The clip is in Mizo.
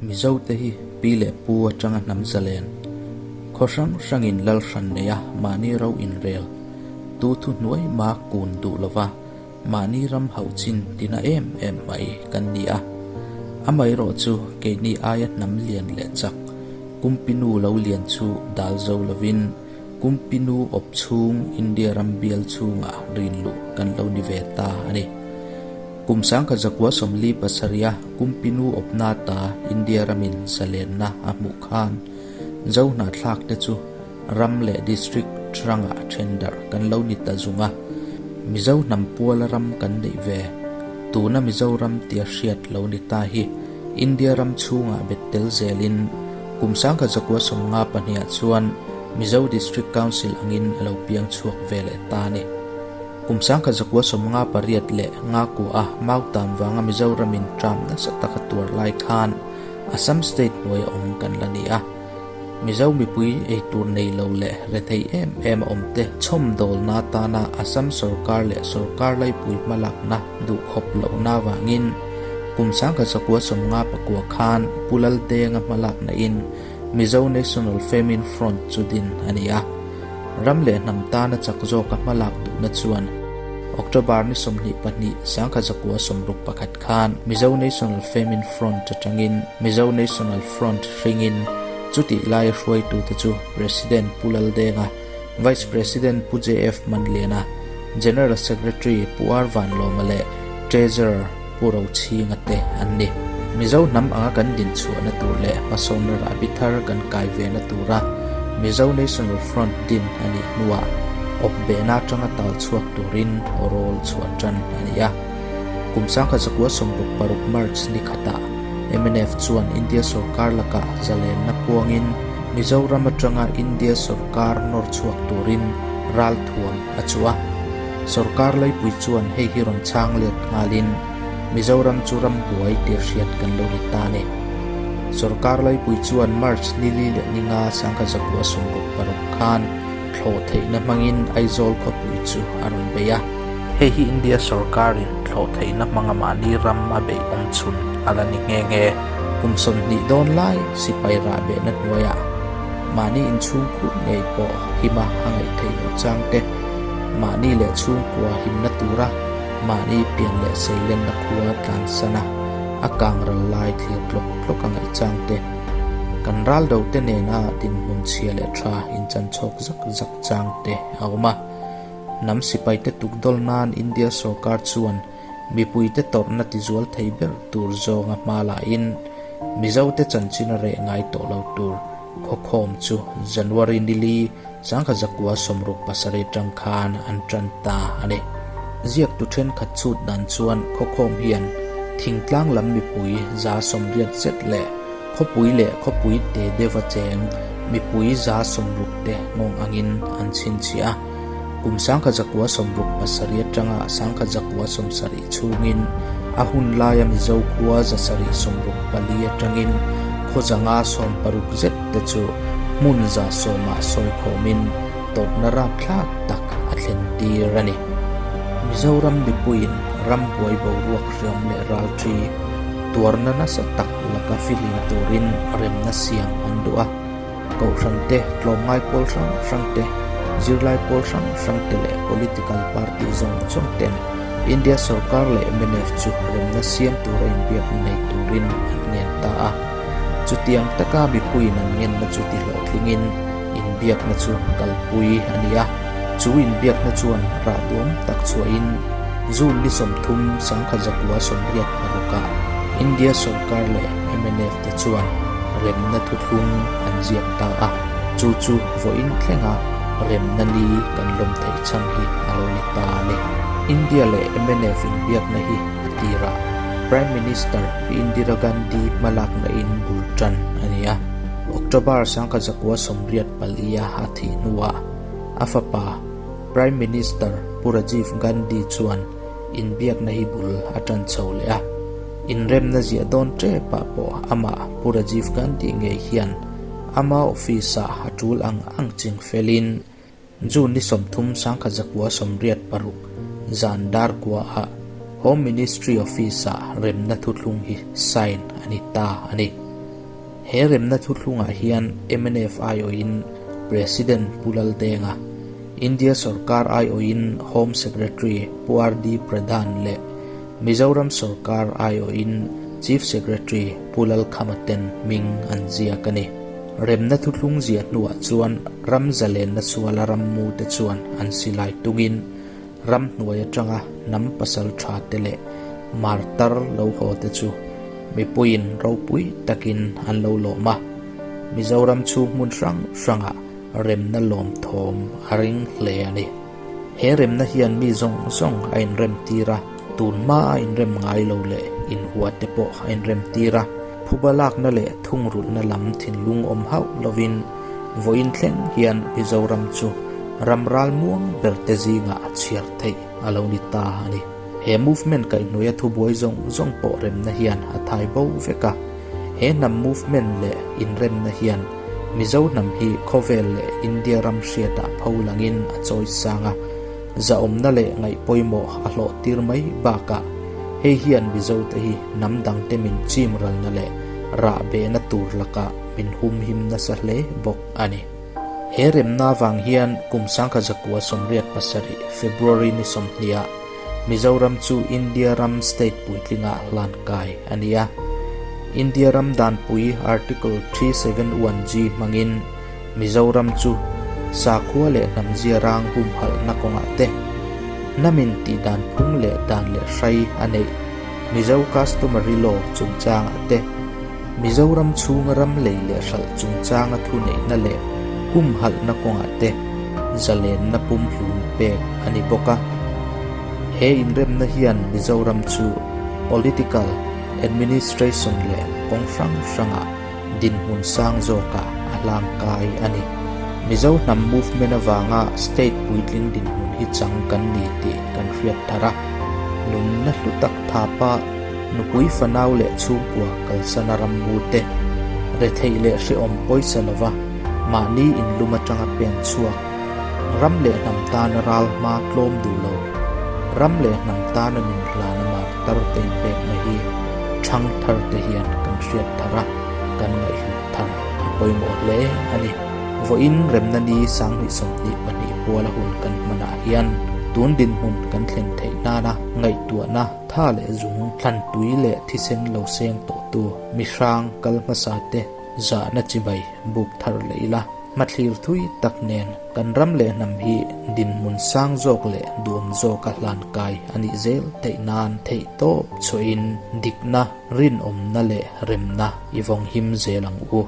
Mizote hi pi leh pu atanga hnam zalen, khaw hrang hrangin lal hran neia mahni ro inrel, tu thuhnuai ma kun duh lova mahni ram hauh chin tina em em mai kan ni a. Amaherawh chu keini aia hnam lian leh chak, kumpinu lo lian chu dal zo lovin kumpinu awp chhung India ram bial chhungah rin luh kan lo ni ve ta a ni. Kum 1947 a Kumpinu awpna ta India ramin zalenna a hmuh khan Zo hnahthlak te chu ram leh district hrangah then darh kan lo ni ta zung a. Mizo hnam puala ram kan neih ve tuna Mizoram tia hriat lo ni ta hi India ram chhungah bet tel zelin kum 1952 ah chuan Mizo District Council angin a lo piang chhuak ve leh ta a ni. Kum 1958 leh Ngakua Mautam vanga Mizoramin tram nasa taka tuar lai khan Assam State hnuaia awm kan la ni a. Mizo mipui eitur nei lo leh rethei em em a awmte chhawmdawlna atana Assam sorkar leh sorkar laipui hmalakna duhkhawp lohna avangin kum 1959 khan Pu Laldenga hmalakna in Mizo National Famine Front chu din a ni a. Ram leh hnam tana chak zawka hmalak duhna chuan October ni 22, 1961 khan Mizo National Famine Front atangin Mizo National Front hringin chutih laia hruaitute chu President Pu Laldenga, Vice President Pu JF Manliana, General Secretary Pu R Vanlawma leh Treasurer Pu Rochhinga te an ni. Mizo hnam anga kan dinchhuahna tur leh hmasawnna rahbi thar kan kai vena tura Mizo National Front din a nih hnuah awpbehna atanga tal chhuak turin rawl chhuah tan a ni a. Kum 1966 March ni khatah mnf chuan India sorkar lakah zalenna puangin Mizoram atanga India sorkar nawr chhuak turin ralthuam a chuh a. Sorkar laipui chuan hei hi rawn chhang let nghalin Mizoram chu ram buai tih hriat kan lo ri ta a ni. Sorkar laipui chuan March ni li leh ni nga 1966 khan thlawh theihna hmangin Aizawl khawpui chu a rawn bei a. Hei hi India sorkarin thlawh theihna hmanga mahni ram a beih awm chhun a la ni nghe nghe. Kum 20 dawn lai sipai rah behna hnuaiah mahni inchhungkhur ngei pawh hima a ngaih theih loh chang te, Mahni leh chhungkua himna tura mahni pian leh seilenna khua tlansana a kang ral lai thlir tlawk tlawk a ngaih chang te, kan ral do te nena dinhmun chhia leh tha inchan chhawk zak zak chang te a awm a. Hnam sipaite tukdawl nan India sorkar chuan mipuite tawrhna tizual thei ber tur zawnga hma lahin Mizote chanchin a reh ngai tawh lo tur khawkhawm chu January nili 1967 atang khan an tan ta a ni. Ziaktu thenkhat chhut dan chuan khawkhawm hian thingtlang lam mipui 80 zet leh khawpui leh khawpui te deuha cheng mipui 60 te nghawng angin an chhinchhiah a. Kum 1967 atanga 1970 chhungin a hun laia Mizo khua 764 atangin khaw 160 zet te chu hmun 10% sawi khawmin tawpna rapthlak tak a thlen tir a ni. Mizoram mipuiin ram buai boruak hriam leh ralṭi tuarna nasa tak laka fihlim turin remna siam an duh a. Kohhran te, tlawmngai pawl hrang hrang te, zirlai pawl hrang hrang te leh political party zawng zawng ten India sorkar leh mnf chu remna siam tura inbiakna nei turin an ngen ta a. Chutiang taka mipuiin an ngenna chu ti hlawhtlingin inbiakna chu kalpui a ni a. Chu inbiakna chuan rah duam tak chhuahin June ni 30, 1986ah India sorkar leh mnf te chuan remna thuthlung an ziak ta a, chu chu vawiin thlenga remna ni kan lawm theih chhan hi a lo ni ta a ni. India leh mnf inbiakna hi a tirah Prime Minister Pi Indira Gandhi hmalakna in bul tan a ni a, October 1984 a thih hnuah a fapa Prime Minister Pu Rajiv Gandhi chuan inbiakna hi bul a tan chho leh a. Inremna ziah dawn tepah pawh amah Pu Rajiv Gandhi ngei hian ama office-ah a tul ang ang ching felin June ni 30 1986 zan dar kuaah Home Ministry office-ah remna thuthlung hi sign a ni ta a ni. He remna thuthlungah hian mnf aiawhin President Pu Laldenga, India sorkar aiawhin Home Secretary Pu RD Pradhan leh Mizoram sorkar aiawhin Chief Secretary Pu Lalkhama ten hming an ziak a ni. Remna thuthlung ziah hnuah chuan ram zalenna suala rammu te chuan an silai tungin ram hnuai atanga hnam pasal tha te leh martar lo haw te chu mipuiin ropui takin an lo lawm a. Mizoram chhung hmun hrang hrangah remna lawm thawm a ring hle a ni. He remna hian mi zawng zawng a inrem tir a, tun hma a inrem ngai lo leh inhua te pawh a inrem tir a, phuba lakna leh thungrulhna lam thinlung awm hauh lovin vawiin thleng hian Mizoram chu ram ral muang ber te zingah a chhiar theih a lo ni ta a ni. He movement kaihhnuaia thubuai zawng zawng pawh remna hian a thai bo vek a, he hnam movement leh inremna hian Mizo hnam hi khawvel leh India ram hriatah pho langin a chawi sang a, zahawmna leh ngaihpawimawh a hlawh tir mai bakah hei hian Mizote hi hnam dangte min chim ralna leh rah behna tur lakah min humhim nasa hle bawk a ni. He remna vang hian kum 1987 February ni 20 ah Mizoram chu India ram state puitlingah hlan kai a ni a. India ram danpui Article 371G hmangin Mizoram chu sakhua leh hnam ziarang humhalhna kawngah te, hnamin tihdan phung leh dan leh hrai a neih Mizo Customary Law chungchangah te, Mizoram chhunga ram lei leh hralh chungchanga thuneihna leh humhalhna kawngah te zalenna pumhlum pek a ni bawk a. He inremna hian Mizoram chu political, administration leh kawng hrang hrangah dinhmun sang zawkah a hlangkai a ni. Mizo hnam movement avanga state puitling dinhmun hi chang kan ni tih kan hriat thar a, nunna hlu tak thapa nupui fanau leh chhungkua kalsana rammu te, retheih leh hrehawm pawisa lova mahni inlum atanga pen chhuak, ram leh hnam tana ral hma tlawm duh lo, ram leh hnam tana nun hlana martar te inpekna hi thang thar te hian kan hriat thar a, kan ngaihhlut thar a pawimawh hle a ni. Vawiin remna ni 2022 puala hun kan hmanah hian tun dinhmun kan thlen theih nana ngaihtuahna, Tha leh zung, thlan tui leh thisen lo seng tawhtu mi hrang kal hmasa te zahna chibai buk thar leh ila, hmathlir thui tak nen kan ram leh hnam hi dinhmun sang zawk leh duhawm zawka hlan kai a nih zel theih nan theih tawp chhuahin dikna, rinawmna leh remna i vawng him zel ang u.